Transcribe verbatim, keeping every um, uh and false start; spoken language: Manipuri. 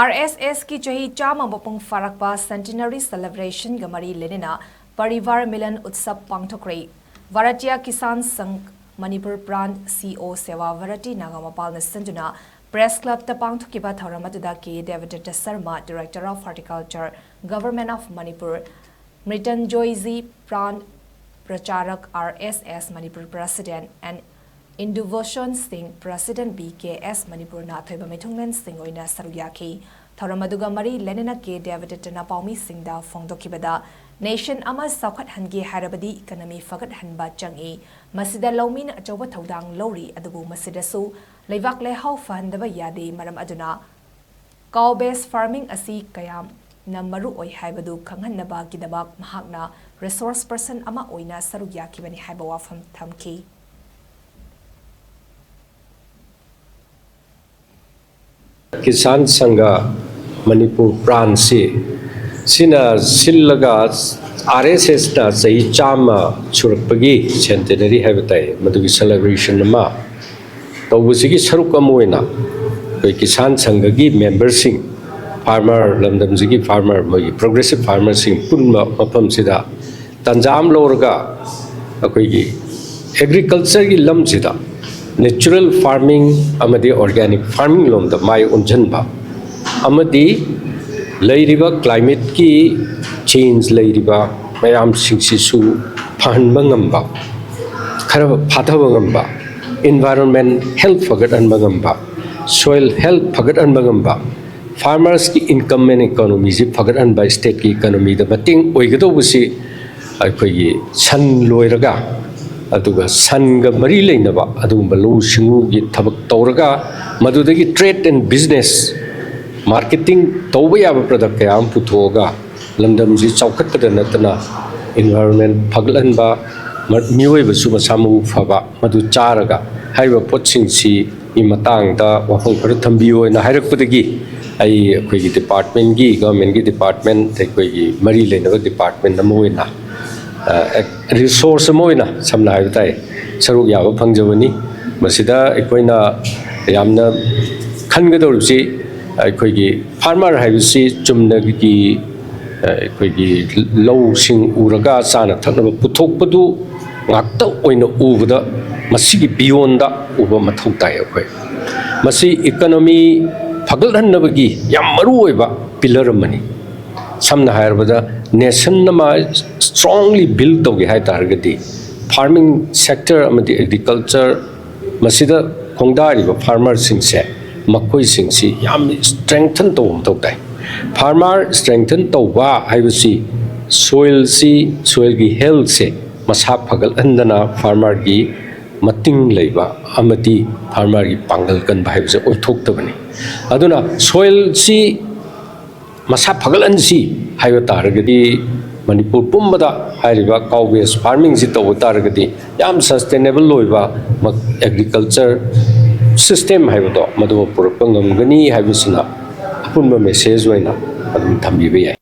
ꯑꯥꯔ ꯑꯦꯁ ꯑꯦꯁꯀꯤ ꯆꯍꯤ ꯆꯥꯝꯃ ꯃꯄꯨꯡ ꯐꯥꯔꯛꯄ centenary celebrationꯒ ꯃꯔꯤ ꯂꯩꯅꯅ ꯄꯔꯤꯕꯥꯔ ꯃꯤꯂꯟ ꯎꯠꯁꯕ ꯄꯥꯡꯊꯣꯛꯈ꯭ꯔꯦ꯫ ꯚꯥꯔꯇꯤꯌꯥ ꯀꯤꯁꯥꯟ ꯁꯪꯘ ꯃꯅꯤꯄꯨꯔ ꯄ꯭ꯔꯥꯟ ꯁꯤ ꯏ ꯑꯣ ꯁꯦꯋꯥ ꯚꯥꯔꯇꯤ ꯅꯥꯒꯥꯃꯄꯥꯜꯅ ꯁꯤꯟꯗꯨꯅ ꯄ꯭ꯔꯦꯁ ꯀ꯭ꯂꯕꯇ ꯄꯥꯡꯊꯣꯛꯈꯤꯕ ꯊꯧꯔꯝ ꯑꯗꯨꯗ K Debdatta Sharma, Director of Horticulture, Government of Manipur, Mritunjoyji Prant Pracharak, R S S Manipur president, and Indubhushan Singh, president, B ꯀꯦ ꯑꯦꯁ ꯃꯅꯤꯄꯨꯔꯅ ꯑꯊꯣꯏꯕ ꯃꯤꯊꯨꯡꯂꯦꯟꯁꯤꯡ ꯑꯣꯏꯅ ꯁꯔꯨꯛ ꯌꯥꯈꯤ꯫ ꯊꯧꯔꯝ ꯑꯗꯨꯒ ꯃꯔꯤ ꯂꯩꯅꯅ ꯀꯦ ꯗꯦꯕꯗꯠꯇꯅ ꯄꯥꯎꯃꯤꯁꯤꯡꯗ ꯐꯣꯡꯗꯣꯛꯈꯤꯕꯗ, nation ꯑꯃ ꯆꯥꯎꯈꯠꯍꯟꯒꯦ ꯍꯥꯏꯔꯕꯗꯤ economy ꯐꯒꯠꯍꯟꯕ ꯆꯪꯏ꯫ ꯃꯁꯤꯗ ꯂꯧꯃꯤꯅ ꯑꯆꯧꯕ ꯊꯧꯗꯥꯡ ꯂꯧꯔꯤ, ꯑꯗꯨꯕꯨ ꯃꯁꯤꯗꯁꯨ ꯂꯩꯕꯥꯛ ꯂꯩꯍꯥꯎ ꯐꯍꯟꯗꯕ ꯌꯥꯗꯦ꯫ ꯃꯔꯝ ꯑꯗꯨꯅ cow based farming ꯑꯁꯤ ꯀꯌꯥꯝꯅ ꯃꯔꯨ ꯑꯣꯏ ꯍꯥꯏꯕꯗꯨ ꯈꯪꯍꯟꯅꯕꯒꯤꯗꯃꯛ ꯃꯍꯥꯛꯅ resource person ꯑꯃ ꯑꯣꯏꯅ ꯁꯔꯨꯛ ꯌꯥꯈꯤꯕꯅꯤ ꯍꯥꯏꯕ ꯋꯥꯐꯝ ꯊꯝꯈꯤ꯫ ꯀꯤꯁꯥꯟ ꯁꯪꯘ ꯃꯅꯤꯄꯨꯔ ꯄ꯭ꯔꯥꯟꯁꯤ ꯁꯤꯅ ꯁꯤꯜꯂꯒ ꯑꯥꯔ ꯑꯦꯁ ꯑꯦꯁꯅ ꯆꯍꯤ ꯆꯥꯝꯃ ꯁꯨꯔꯛꯄꯒꯤ centenary ꯍꯥꯏꯕ ꯇꯥꯏ, ꯃꯗꯨꯒꯤ celebration ꯑꯃ ꯇꯧꯕꯁꯤꯒꯤ ꯁꯔꯨꯛ ꯑꯃ ꯑꯣꯏꯅ ꯑꯩꯈꯣꯏ ꯀꯤꯁꯥꯟ ꯁꯪꯘꯒꯤ memberꯁꯤꯡ, farmer, ꯂꯝꯗꯝꯁꯤꯒꯤ farmer, ꯃꯣꯏꯒꯤ progressive farmerꯁꯤꯡ ꯄꯨꯟꯕ ꯃꯐꯝꯁꯤꯗ ꯇꯥꯟꯖꯥ ꯑꯃ ꯂꯧꯔꯒ ꯑꯩꯈꯣꯏꯒꯤ agricultureꯒꯤ ꯂꯝꯁꯤꯗ natural farming ꯑꯃꯗꯤ organic farming ꯂꯣꯝꯗ ꯃꯥꯏ ꯑꯣꯟꯁꯤꯟꯕ ꯑꯃꯗꯤ ꯂꯩꯔꯤꯕ climateꯀꯤ change ꯂꯩꯔꯤꯕ ꯃꯌꯥꯝꯁꯤꯡꯁꯤꯁꯨ ꯐꯍꯟꯕ ꯉꯝꯕ, ꯈꯔ ꯐꯥꯊꯕ ꯉꯝꯕ, environment health ꯐꯒꯠꯍꯟꯕ ꯉꯝꯕ, soil health ꯐꯒꯠꯍꯟꯕ ꯉꯝꯕ, farmersꯀꯤ income and economyꯁꯤ ꯐꯒꯠꯍꯟꯕ, stateꯀꯤ economyꯗ ꯃꯇꯦꯡ ꯑꯣꯏꯒꯗꯧꯕꯁꯤ ꯑꯩꯈꯣꯏꯒꯤ ꯁꯟ ꯂꯣꯏꯔꯒ ꯑꯗꯨꯒ ꯁꯟꯒ ꯃꯔꯤ ꯂꯩꯅꯕ ꯑꯗꯨꯒꯨꯝꯕ ꯂꯧꯎ ꯁꯤꯡꯎꯒꯤ ꯊꯕꯛ ꯇꯧꯔꯒ ꯃꯗꯨꯗꯒꯤ trade and business, marketing ꯇꯧꯕ ꯌꯥꯕ product ꯀꯌꯥ ꯑꯃ ꯄꯨꯊꯣꯛꯑꯒ ꯂꯝꯗꯝꯁꯤ ꯆꯥꯎꯈꯠꯄꯗ ꯅꯠꯇꯅ environment ꯐꯒꯠꯍꯟꯕ, ꯃ-, ꯃꯤꯑꯣꯏꯕꯁꯨ ꯃꯁꯥ ꯃꯎ ꯐꯕ ꯃꯗꯨ ꯆꯥꯔꯒ ꯍꯥꯏꯔꯤꯕ ꯄꯣꯠꯁꯤꯡꯁꯤꯒꯤ ꯃꯇꯥꯡꯗ ꯋꯥꯐꯝ ꯈꯔ ꯊꯝꯕꯤꯌꯨ ꯍꯥꯏꯅ ꯍꯥꯏꯔꯛꯄꯗꯒꯤ ꯑꯩ ꯑꯩꯈꯣꯏꯒꯤ departmentꯀꯤ, governmentꯀꯤ department, ꯑꯩꯈꯣꯏꯒꯤ ꯃꯔꯤ ꯂꯩꯅꯕ department ꯑꯃ ꯑꯣꯏꯅ, ꯑ, resource ꯑꯃ ꯑꯣꯏꯅ ꯁꯝꯅ ꯍꯥꯏꯕ ꯇꯥꯏ ꯁꯔꯨꯛ ꯌꯥꯕ ꯐꯪꯖꯕꯅꯤ꯫ ꯃꯁꯤꯗ ꯑꯩꯈꯣꯏꯅ ꯌꯥꯝꯅ ꯈꯟꯒꯗꯧꯔꯤꯕꯁꯤ ꯑꯩꯈꯣꯏꯒꯤ ꯐꯥꯔꯃꯔ ꯍꯥꯏꯕꯁꯤ ꯆꯨꯝꯅꯒꯤ ꯑꯩꯈꯣꯏꯒꯤ ꯂꯧꯁꯤꯡ ꯎꯔꯒ ꯆꯥꯅ ꯊꯛꯅꯕ ꯄꯨꯊꯣꯛꯄꯗꯨ ꯉꯥꯛꯇ ꯑꯣꯏꯅ ꯎꯕꯗ ꯃꯁꯤꯒꯤ ꯕꯤꯌꯣꯟꯗ ꯎꯕ ꯃꯊꯧ ꯇꯥꯏ꯫ ꯑꯩꯈꯣꯏ ꯃꯁꯤ ꯏꯀꯣꯅꯣꯃꯤ ꯐꯒꯠꯍꯟꯅꯕꯒꯤ ꯌꯥꯝ ꯃꯔꯨ ꯑꯣꯏꯕ ꯄꯤꯂꯔ ꯑꯃꯅꯤ꯫ ꯁꯝꯅ ꯍꯥꯏꯔꯕꯗ ꯅꯦꯁꯟ ꯑꯃ ꯁ꯭ꯇ꯭ꯔꯣꯡꯂꯤ ꯕꯤꯜ ꯇꯧꯒꯦ ꯍꯥꯏ ꯇꯥꯔꯒꯗꯤ ꯐꯥꯔꯃꯤꯡ ꯁꯦꯛꯇꯔ ꯑꯃꯗꯤ ꯑꯦꯒ꯭ꯔꯤꯀꯜꯆꯔ ꯃꯁꯤꯗ ꯈꯣꯡꯗꯥꯔꯤꯕ ꯐꯥꯔꯃꯔꯁꯤꯡꯁꯦ ꯃꯈꯣꯏꯁꯤꯡꯁꯤ ꯌꯥꯝꯅ ꯁ꯭ꯇ꯭ꯔꯦꯡꯊꯟ ꯇꯧꯕ ꯃꯊꯧ ꯇꯥꯏ꯫ ꯐꯥꯔꯃꯔ ꯁ꯭ꯇ꯭ꯔꯦꯡꯊꯟ ꯇꯧꯕ ꯍꯥꯏꯕꯁꯤ ꯁꯣꯏꯜꯁꯤ, ꯁꯣꯏꯜꯒꯤ ꯍꯦꯜꯊꯁꯦ ꯃꯁꯥ ꯐꯒꯠꯍꯟꯗꯅ ꯐꯥꯔꯃꯔꯒꯤ ꯃꯇꯤꯡ ꯂꯩꯕ ꯑꯃꯗꯤ ꯐꯥꯔꯃꯔꯒꯤ ꯄꯥꯡꯒꯜ ꯀꯟꯕ ꯍꯥꯏꯕꯁꯦ ꯑꯣꯏꯊꯣꯛꯇꯕꯅꯤ꯫ ꯑꯗꯨꯅ ꯁꯣꯏꯜꯁꯤ ꯃꯁꯥ ꯐꯒꯠꯍꯟꯁꯤ ꯍꯥꯏꯕ ꯇꯥꯔꯒꯗꯤ ꯃꯅꯤꯄꯨꯔ ꯄꯨꯝꯕꯗ ꯍꯥꯏꯔꯤꯕ ꯀꯥꯎ ꯕꯦꯁ ꯐꯥꯔꯃꯤꯡꯁꯤ ꯇꯧꯕ ꯇꯥꯔꯒꯗꯤ ꯌꯥꯝ ꯁꯁꯇꯦꯅꯦꯕꯜ ꯑꯣꯏꯕ ꯑꯦꯒ꯭ꯔꯤꯀꯜꯆꯔ ꯁꯤꯁꯇꯦꯝ ꯍꯥꯏꯕꯗꯣ ꯃꯗꯨ ꯄꯨꯔꯛꯄ ꯉꯝꯒꯅꯤ ꯍꯥꯏꯕꯁꯤꯅ ꯑꯄꯨꯟꯕ ꯃꯦꯁꯦꯖ ꯑꯣꯏꯅ ꯑꯗꯨꯝ ꯊꯝꯕꯤꯕ ꯌꯥꯏ꯫